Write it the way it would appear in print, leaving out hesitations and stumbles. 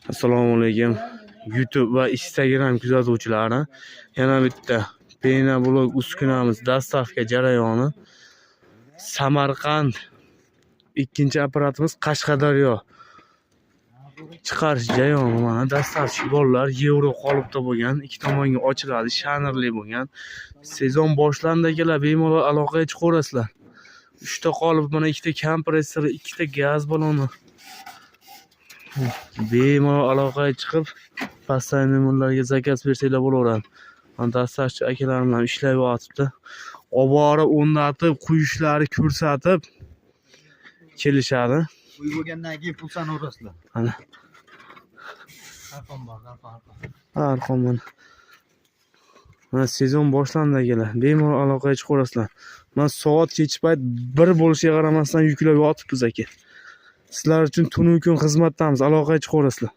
Assalomu alaykum, YouTube va Instagram kuzatuvchilari. Yana bitta penoblok uskunamiz доставка jarayoni. Samarqand, ikkinchi apparatimiz Qashqadaryo chiqarish jarayoni. Mana, доставщик bolalar yevro qolipda bo'lgan, ikki tomonga ochiladi, шанёр li bo'lgan. Sezon boshlandi, akalar, bemalol aloqaga chiqaverasizlar. Uchta qolip, mana, ikkita kompressor, ikkita gaz baloni. Bemalol aloqaga chiqib, постоянный nomerlarga заказ bersanglar bo'laveradi. Mana, доставщик akalarim bilan ishlab yotibdi. Olib borib o'rnatib, quyishlari ko'rsatib kelishadi. Uy bo'lgandan keyin pul sanaverasizlar. Mana. Arqon bor, arqon, arqon. Arqon, mana. Mana, sezon boshlandi, akalar. Bemalol aloqaga chiqaverasizlar. Mana, soat kechki payt 1 bo'lishiga qaramasdan yuklab yotibmiz, aka. Sizlar uchun tunu kun xizmatdamiz. Aloqaga chiqaverasizlar.